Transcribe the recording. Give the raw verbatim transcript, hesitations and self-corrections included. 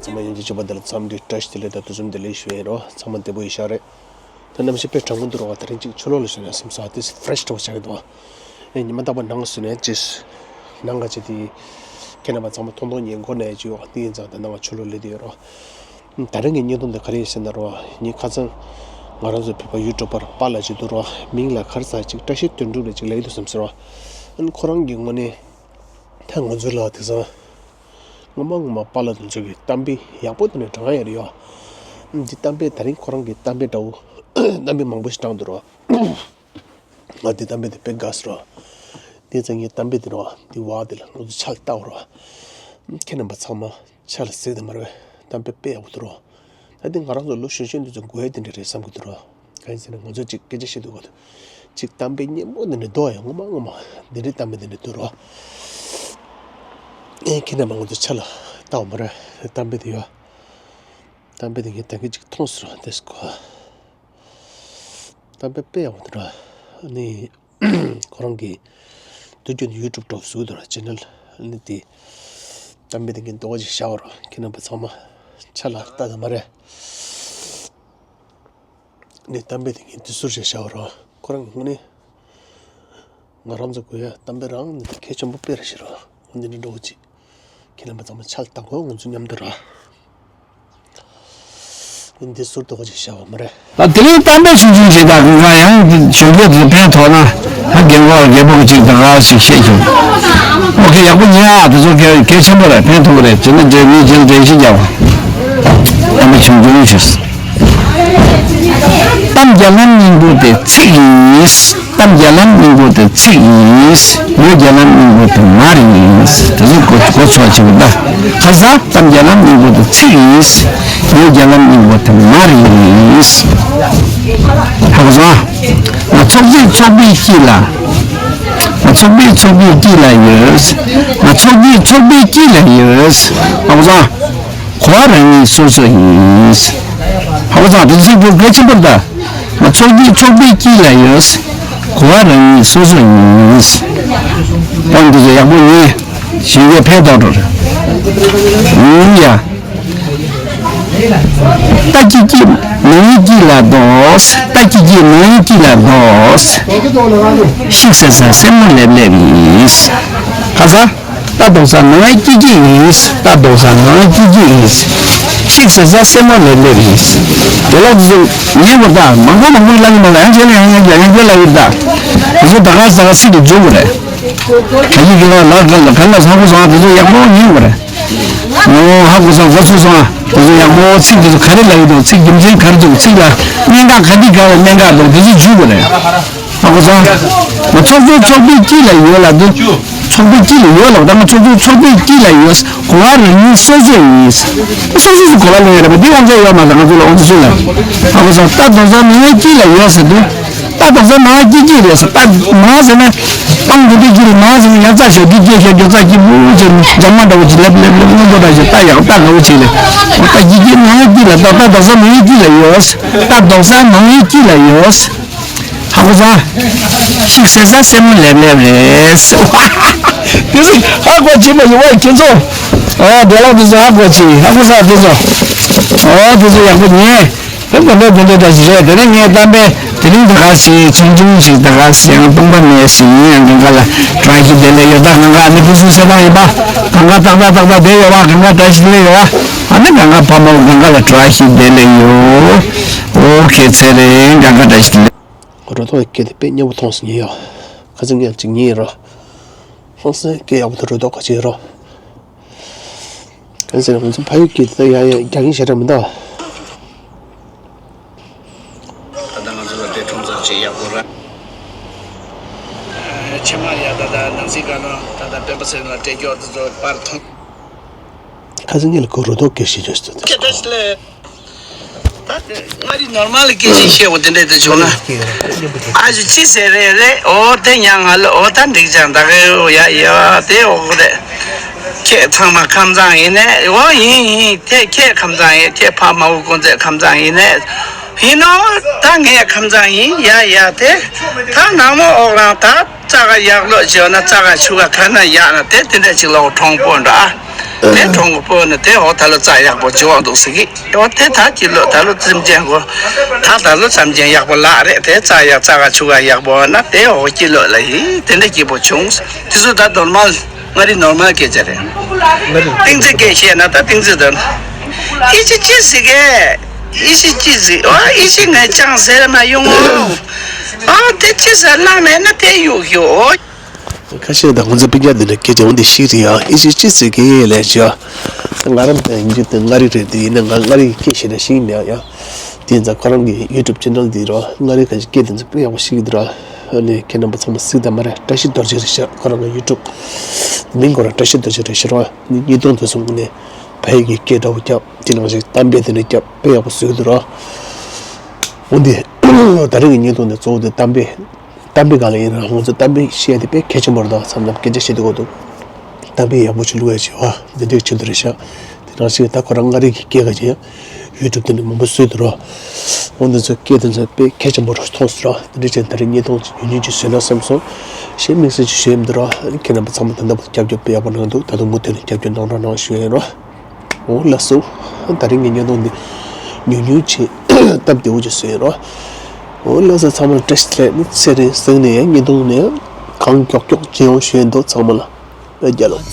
ཚང་མ་ཡིན་གཅིག་མཆོད་པ་འདི་ལ་འཚམས་འདྲི་བཀྲ་ཤིས་བདེ་ལེགས་དང་དུས་གསུམ་བདེ་ལེགས་ཞུ་ཡས་རོ། ཚང་མ་བདེ་པོ་ཡིན་ཤག་རེད། ད་གནམ་གཤིས་དཔེ་གྲང་མོ་འདུག་རོ། དེ་རིང་གཅིག་ཕྱི་ལོགས་ལ་སོང་ནས་སེམས་སོ་ཏིས་ཕེ་རེ་ཤི་འདྲ་བོ་ཆགས་ཀྱི་འདུག་ཨེ་ཉི་མ་རྟག་པར་ནང་སོང་ནས་ཅིས་ནང་ག་ཅིག་དེ་ཁྱེད་རྣམ་པ་ཚང་མ་མཐོང་མཐོང་ཉན་གོ་ནས་ཅིག་ཡོད་དེ་ཡིན་ཙང་ད་ནང་ཕྱི་ལོགས་སླེབས་དེ་ཡོད་རོ། ད་རིང་གི་བརྙན་ཐུང་འདི་ག་རེ་ཡིན་ཟེར་ན་རོ། ངས་ཁ་སང་ང་རང་ཚོ་བོད་པ་ཡུ་ཊུབ་པར་པཱ་ལགས་ཅིག་འདུག་རོ། མིང་ལ་ག་རེ་ཟེར་ཅིག་བཀྲ་ཤིས་དོན་གྲུབ་ལ་ཅིག་ལབ་ཀྱི་འདུག་བསམ་སོང་རོ། ཨ་ནི་ཁོ་རང་གི་ངོས་ནས་ད་ང་ཚོའི་ལ་དེང་སང་སྔོན་མ་སྔོན་མ་པཱ་ལགས་དེ་ཚོ་གི་གཏམ་དཔེ་ཡག་པོ་དེ་འདྲ་དྲངས་ཡོད་རེད་ཡོ། འདི་གཏམ་དཔེ་ད་རིང་ཁོ་རང་གི་གཏམ་དཔེ་འདྲ་བོ་གཏམ་དཔེ་མང་པོ་ཞིག་དྲངས་འདུག་རོ། ང་འདི་གཏམ་དཔེ་དེ་དཔེ་དགའ་སོང་རོ། དེ་ཙང་ངས་གཏམ་དཔེ་དེ་རོ་འདི་བ་དེ་ལ་ང་ཚོ་ཕྱག་ལ་བལྟ་རོ། ཁྱེད་རྣམ་པ་ཚང་མ་ཕྱག་ལ་གཟིགས་དང་མ་རེད། གཏམ་དཔེ་དཔེ་ཡག་པོ་འདུག་རོ། ད་འདི་ང་རང་ཚོ་ལོ་གཞོན་གཞོན་འདི་ཚོ་དགོས་ཡ་དེ་འདྲ་རེད་བསམ་གྱི་འདུག་རོ། གང་ཡིན་ཟེར་ན་ང་ཚོ་གཅིག་སྐད་ཆ་བཤད་དུས་ག་དུས་གཅིག་གཏམ་དཔེ་སྙན་མོ་འདི་འདྲ་འདུག་ཡ། ངོ་མ་ངོ་མ་འདི་འདྲའི་གཏམ་དཔེ་འདི་འདྲ་འདུག་རོ། ཨེ་ཁྱེད་རྣམ་པ་ང་ཚོ་ཕྱག་ལ་བལྟ་བ་མ་རེད། གཏམ་དཔེ་འདི་ཡོད། གཏམ་དཔེ་འདི་ངས་ད་གིན་གཅིག་མཐོང་སོང་རོ། འདི་སྐོར་གཏམ་དཔེ་དཔེ་ཡག་པོ་འདུག་རོ། ཨ་ནི་ཁོ་རང་གིས་དུས་རྒྱུན་དུ་ཡུ་ཊུབ་འདྲ་བོ་བཟོས་འདུག་ར། ཆེ་ནལ་ཨ་ནི་དེ་གཏམ་དཔེ་དེ་གི་འདུག་ག་ཅིག་བཞག་པ་རོ། ཁྱེད་རྣམ་པ་ཚང་མ་ཆ་ལ་ལྟ་དང་མ་རེད། ནི་གཏམ་དཔེ་དེ་གི་འདི་ཟུར་ཞིག་བཞག་པ་རོ། ཁོ་རང་གི་དངོས་གནས་ང་རང་ཚོ་དགོས་ཡ་གཏམ་དཔེ་རང་ནི་གལ་ཆེན་པོ་དཔེ་རེད་ཤི་རོ། འོ་འདི་འདྲ་འདྲ་བོ་ཅིག་ཁྱེད་རྣམ་པ་ཚང་མ་ཆ་ལ་ལྟ་དགོས། ང་ཚོ་མཉམ་དུ་ར། འདི་ཟུར་དུ་ག་ཅིག་བྱ་བ་མ་རེད། ད་དེ་རིང་གཏམ་དཔེ་ཆུང་ཆུང་ཞིག་དང་གང་ག་ཡང་གཞོན་སྐྱེས་དེ་ཕན་ཐོགས་ན་ད་རྒན་གོག་རྒན་པོ་གཅིག་དང་ག་ཞིག་བཤད་ཆོག་ཨོ་ཁེ། ཡག་པོ་ཉན་ཨ། དེ་ཚོ་གལ་གལ་ཆེན་པོ་རེད། ཕན་ཐོགས་རེད། བྱས་ན་འདྲེ་མི་རྗེས་འདྲེ་ཞིག་རྒྱག་པ། གཏམ་དཔེ་ཆུང་ཆུང་ཞིག་གཏམ་བརྒྱ་ལམ་སྙིང་པོ་དེ་ཚིག་ཡིན། གཏམ་བརྒྱ་ལམ་སྙིང་པོ་དེ་ཚིག་ཡིན། ངོ་བརྒྱ་ལམ་སྙིང་པོ་དེ་མར་ཡིན། དེ་ཚོ་གོ་གོ་ཆོག་ཆེ་བ་ད། ཁ་སང་གཏམ་བརྒྱ་ལམ་སྙིང་པོ་དེ་ཚིག་ཡིན། ངོ་བརྒྱ་ལམ་སྙིང་པོ་དེ་མར་ཡིན། ཧ་གོ་སོང་། ང་ཚོགས་ཚིག་ཚོགས་པའི་དཀྱིལ་ལ། ང་ཚོགས་པའི་ཚོགས་པའི་དཀྱིལ་ལ་ཡོད། ང་ཚོགས་ཚིག་ཚོགས་པའི་དཀྱིལ་ལ་ཡོད། ཧ་གོ་སོང་། གོ་བ་རང་ཉིད་སོ་སོ་ཡིན། ཧ་གོ་སོང་། དེ་ཚིག་པོ་གལ་ཆེན་པོ་རེད་ད། ང་ཚོགས་ཀྱི་ཚོགས་པའི་དཀྱིལ་ལ་ཡོད། གོ་བ་རང་ཉིད་སོ་སོ་ཡིན། དཔང་འདི་ཚོ་ཡག་པོ་ཉན། གཞན་གྱིས་ཕན་ཐོགས་འགྲོ། ཡིན་ཡ། ལྟ་ཅི་སྐྱིད་ནང་སྐྱིད་ལ་འདོགས། ལྟ་ཅི་སྐྱིད་ནང་སྐྱིད་ལ་འདོགས། ཤིག་ཟེར་ས་སེན་མོ་ལེབ་ལེབ་ཡིན། ཁ་ས། ལྟ་རྡོག་རྩ་ནང་སྐྱིད་སྐྱིད་ཡིན། ལྟ་རྡོག་རྩ་ནང་སྐྱིད་སྐྱིད་ཡིན། ཤིག་ཟེར་ས་སེན་མོ་ལེབ་ལེབ་ཡིན། དེ་ལ་ཚོ་ཉན་དགོས་ད། མང་པོ་མང་པོ་ལབ་ཀྱི་མ་རེད། ཡང་བྱས་ལ་ཡང་ཡང་ཡང་བྱས་ལབ་ཡོད་ད། དེ་ཚོ་ད་ག་ས་ག་སྲིད་དུ་འཇུག་དགོས་རེད། ད་ཡིག་གི་ལ་ལ་ག་ལ་ག་ལ་ཧ་གོ་སོང་། དེ་ཚོ་ཡག་པོ་ཉན་དགོས་རེད། ཨོ་ཧ་གོ་སོང་། གོ་ཚུགས་སོང་། དེ་ཚོ་ཡག་པོ་ཚིག་དེ་ཚོ་ག་རེ་ལབ་ཡོད་འདུག་ཚིག་རྒྱུ་མཚན་ག་རེ་འདུག་ཚིག་ལ་གནད་འགག་ག་འདི་ག་ལ་གནད་འགག་འདུག་དེ་ཚོ་འཇུག་དགོས་རེད། ཧ་གོ་སོང་། ང་ཚོགས་གཙོ་ཚོགས་པའི་དཀྱིལ་ལ་ཡོད་ལབ་དུས། ཚོགས་པའི་དཀྱིལ་ལ་ཡོད་ལབ་ད། ང་ཚོགས་གཙོ་ཚོགས་པའི་དཀྱིལ་ལ་ཡོད། གོ་བ་རང་ཉིད་སོ་སོ་ཡིན། སོ་སོ་སོ་གོ་བ་ལེན་ཡོད་རེད་པ། འདི་དབང་ཆ་ཡོད་མ་རེད། ང་ཚོ་ལ་དབང་ཆ་སུ་ལ། ཧ་གོ་སོང་། ལྟ་རྡོག་རྩ་ནང་སྐྱིད་ལ་ཡོད་ཟེར་དུས། ལྟ་རྡོག་རྩ་ནང་སྐྱིད་སྐྱིད་རེད་ཟེར། ལྟ་མང་ཟེར་ན། སྤང་དེ་འདྲའི་དཀྱིལ་ལ་མང་ཟེར་ན་ཡང་རྩ་ཞོག་དེ་སྐྱེ་ཤོག་རྒྱུ་རྩ་སྐྱིད་པོ་ཟེར་ནས་འཇམ་མ་འདྲ་བོ་ཅིག་ལེབ་ལེབ་ལེབ་སྔོན་པོ་འདྲ་ཞིག་ལྟ་ཡག་ལྟ་དགའ་བོ་ཅིག་རེད། ལྟ་སྐྱིད་སྐྱིད་ནང་སྐྱིད་ལ་ལྟ། ལྟ་རྡོག་རྩ་ནང་སྐྱིད་ལ་ཡོད། ལྟ་རྡོག་རྩ་ནང་སྐྱིད་ལ་ཡོད། ཧ་གོ་སོང་། ཤིག་ཟེར་ས་སེན་མོ་ལེབ་ལེབ་རེད། དེ་ཚོ་ཧ་གོ་བྱེད་པ་ཡོད་པ་ཁྱེད་ཚོ། ཨོ་དེ་ལ་དེ་ཚོ་ཧ་གོ་བྱེད། ཧ་གོ་ས་དེ་ཚོ། ཨོ་དེ་ཚོ་ཡག་པོ་ཉན། དེ་མ་འདྲ་དེ་འདྲ་འདྲ་ཞིག་རེད། དེ་ནས་ངས་གཏམ་དཔེ་དེ་རིང་ད་ག་ཞིག་ཆུང་ཆུང་ཞིག་ད་ག་ཞིག་ཡང་སྟོང་པ་མེད་ཞིག་ཡིན་ཡང་གང་ག་ལ་བཀྲ་ཤིས་བདེ་ལེགས་ཡོད། ད་གང་ག་ཨ་ནི་ཕུན་སུམ་ཚོགས་པ་ཡིན་པ། གང་ག་ཏག་ཏག་ཏག་ཏག་བསྡད་ཡོད་པ། གང་ག་བཀྲ་ཤིས་བདེ་ལེགས་ཡོད་པ། ཨ་ནི་གང་ག་ཕ་མ་གང་ག་ལ་བཀྲ་ཤིས་བདེ་ལེགས་ཡོད། ཨོ་ཁེ་ཚེ་རིང་། གང་ག་བཀྲ་ཤིས་བདེ་ལེགས། རོ་ཐོག་གི་སྐད་དེ་དཔེ་སྙན་པོ་མཐོང་སོང་ཉན་ཡ། ཁ་སང་ངས་ཅིག་ཉན་ཡིན་རོ། ཧང་སང་སྐད་ཡག་པོ་དང་རོ་ཐོག་ག་ཅིག་ཡིན་རོ། གང་ཟེར་ང་ཚོ་ཕ་ཡུལ་སྐད་དེ་ད་ཡ་ཡ་རྒྱག་གིན་ཤ་ཁྲག་མི་འདུག་ད་ལྟ་ང་ཚོ་ལ་དེ་ཁྲོམ་ཚོགས་ཅིག་ཡག་པོ་ར། ཕྱི་མ་ཡ་ད་ལྟ་ནང་སྲིད་བཀའ་བློན་ད་ལྟ་སྤེན་པ་ཚེ་རིང་ལ་སྤྲད་རྒྱུ་དེ་ཚོ་པར་མཐོང་། ཁ་སང་ངས་ལ་ཁོ་རོ་ཐོག་སྐད་བཤད་རྒྱུ་ཞིག་འདུག་ད་དེ་མངའ་རིས་ནོར་མལ་སྐད་ཆ་བཤད་འོ་དེ་འདྲ་དེ་བྱུང་ན། ཨ་ཅེ་ཅི་ཟེར་རེད་རེད། འོ་དེ་ཉང་ང་ལ་འོ་ད་འགྲིག་ཅང་ད་གེ་འོ་ཡ་ཡ་དེ་འོ་རེད། ཁྱེད་ཚང་མ་ཁམས་བཟང་ཡིན་ནས། འོ་ཡིན་ཡིན། དེ་ཁྱེད་ཁམས་བཟང་ཡིན། ཁྱེད་ཕ་མ་བུ་ཀུན་ཚེ་ཁམས་བཟང་ཡིན་ནས། ཡིན་ནོ། ད་ངས་ཁམས་བཟང་ཡིན་ཡ་ཡ་དེ། ད་ནང་མོ་འོག་རང་ད་རྩ་ག་ཡག་ལོ་བྱོས་ན་རྩ་ག་ཆུ་ག་ཁ་ན་ཡག་ན་དེ་དེ་འདྲ་ཅིག་ལོག་གྲོང་པོ་འདྲ། དེ་གྲོང་པོ་ན་དེ་འོ་ད་ལོ་རྩ་ཡག་པོ་བྱོས་འདུག་ཟེར་གི། འོ་དེ་ད་ཅི་ལོ་ད་ལོ་བཙུན་ཅན་གོ། ད་ད་ལོ་བཙུན་ཅན་ཡག་པོ་ལགས་རེད། དེ་རྩ་ཡག་རྩ་ག་ཆུ་ག་ཡག་པོ་ན་དེ་འོ་ཅི་ལོ་ལ་ཡིན་དེ་འདྲ་སྐྱིད་པོ་བྱུང་། དེ་ཚོ་ད་རྡོར་མ། ང་རི་ནོར་མལ་སྐད་ཆ་རེད། ཏིང་ཙེ་སྐད་བཤད་ན་ད་ཏིང་ཙེ་དང་། ཨི་ཤི་ཅི་ཟིག་གེ་ཨི་ཤི་ཅི་ཟིག་ཨོ་ཨི་ཤི་ངའི་ཅང་ཟེར་མ་ཡོང་ཨོ། ཨོ་དེ་ཅི་ཟེར་ལ་མེད་ན་དེ་ཡོག་ཡོག་ཨོ། ཁ་ཤས་དང་ཁོང་ཚོ་སྤུན་ཀྱག་འདི་འདྲ་སྐད་ཆ་འོང་དེ་ཤི་རེད་ཡ། ཨི་ཤི་ཅི་ཟིག་གེ་ལས་བྱ། ང་རང་དང་ཡིན་རྒྱུ་དེ་མངའ་རིས་རེད། དེ་ཡིན་ན་ང་མངའ་རིས་སྐད་བཤད་ན་ཤི་ཡིན་ཡ་ཡ། དེ་ཡིན་ཙང་ཁོ་རང་གི་ཡུ་ཊུབ་ཅེ་ནལ་འདི་ར་མངའ་རིས་ཁ་ཤས་སྐད་དེ་ཚོ་དཔེ་ཡག་པོ་ཤི་གི་འདུག་ར། ཨ་ནི་ཁྱེད་རྣམ་པ་ཚང་མ་གཟིགས་དང་མ་རེད། བཀྲ་ཤིས་རྡོ་རྗེ་རེད་ཤག་ཁོ་རང་གི་ཡུ་ཊུབ་མིང་ཁོ་རང་བཀྲ་ཤིས་རྡོ་རྗེ་རེད་ཤག་ར། ཨ་ནི་བརྙན་ཐུང་དེ་ཚོ་ངོ་ནས་ཕ་ཡུལ་གྱི་སྐད་འདྲ་བོ་རྒྱབ། དེ་ནང་བཞིན་གཏམ་དཔེ་དེ་འདྲ་རྒྱབ་དཔེ་ཡག་པོ་བཟོས་འདུག་ར། འོན་ཏེ་ད་རིང་གི་བརྙན་ཐུང་དེ་གཙོ་བོ་དེ་གཏམ་དཔེ། གཏམ་དཔེ་གང་ལ་ཡིན་ར་ང་ཚོ་གཏམ་དཔེ་བཤད་དེ་དཔེ་གལ་ཆེན་པོ་རེད། ད་མཚམས་མཚམས་སྐད་ཆ་བཤད་དུས་སྐབས་དུ་གཏམ་དཔེ་ཡག་པོ་ཞིག་བླུག་ཡ་བྱེད་བ་འདི་འདྲའི་ཆེད་དུ་རེད་ཤག་དེ་རང་བཞིན་ད་ཁོ་རང་མངའ་རིས་ཀྱི་སྐད་ག་ཅིག་ཡང་ཡུ་ཊུབ་དེ་འདྲ་མང་པོ་བཟོས་འདུག་ར། འོ་འདི་ཚོ་སྐད་དེ་ཚོ་དཔེ་གལ་ཆེན་པོ་རུ་མཐོང་སོང་ར། དེ་འདྲ་བྱས་ད་རིང་བརྙན་ཐུང་ཉུང་ཉུང་ཅིག་བཟོས་ན་བསམ་སོང་། གཞན་དམིགས་བསལ་ཅིག་ཞུ་ཡ་མི་འདུག་ར། ཁྱེད་རྣམ་པ་ཚང་མ་ད་ལྟ་བར་རྒྱབ་སྐྱོར་དཔེ་ཡག་པོ་གནང་འདུག་ད་དུང་མུ་མཐུད་ནས་རྒྱབ་སྐྱོར་གནང་རོགས་གནང་ཞུ་ཡ་ཡིན་ར། འོ་ལགས་སོ། ད་རིང་གི་བརྙན་ཐུང་འདི་ཉུང་ཉུང་ཅིག་སྟབས་བདེ་བོ་ཅིག་བཟོས་ཡིན་ར། འོ་ལགས་སོ། ཚང་མ་ལ་བཀྲ་ཤིས་བདེ་ལེགས། ཚེ་རིང་སང་ཉིན་ཡང་བརྙན་ཐུང་ནས་གང་མགྱོགས་མགྱོགས་མཇལ་ཡོང་ཞུ་ཡ་ཡིན་འདུག་ཚང་མ་ལ་བཀྲ་ཤིས་བདེ་ལེགས།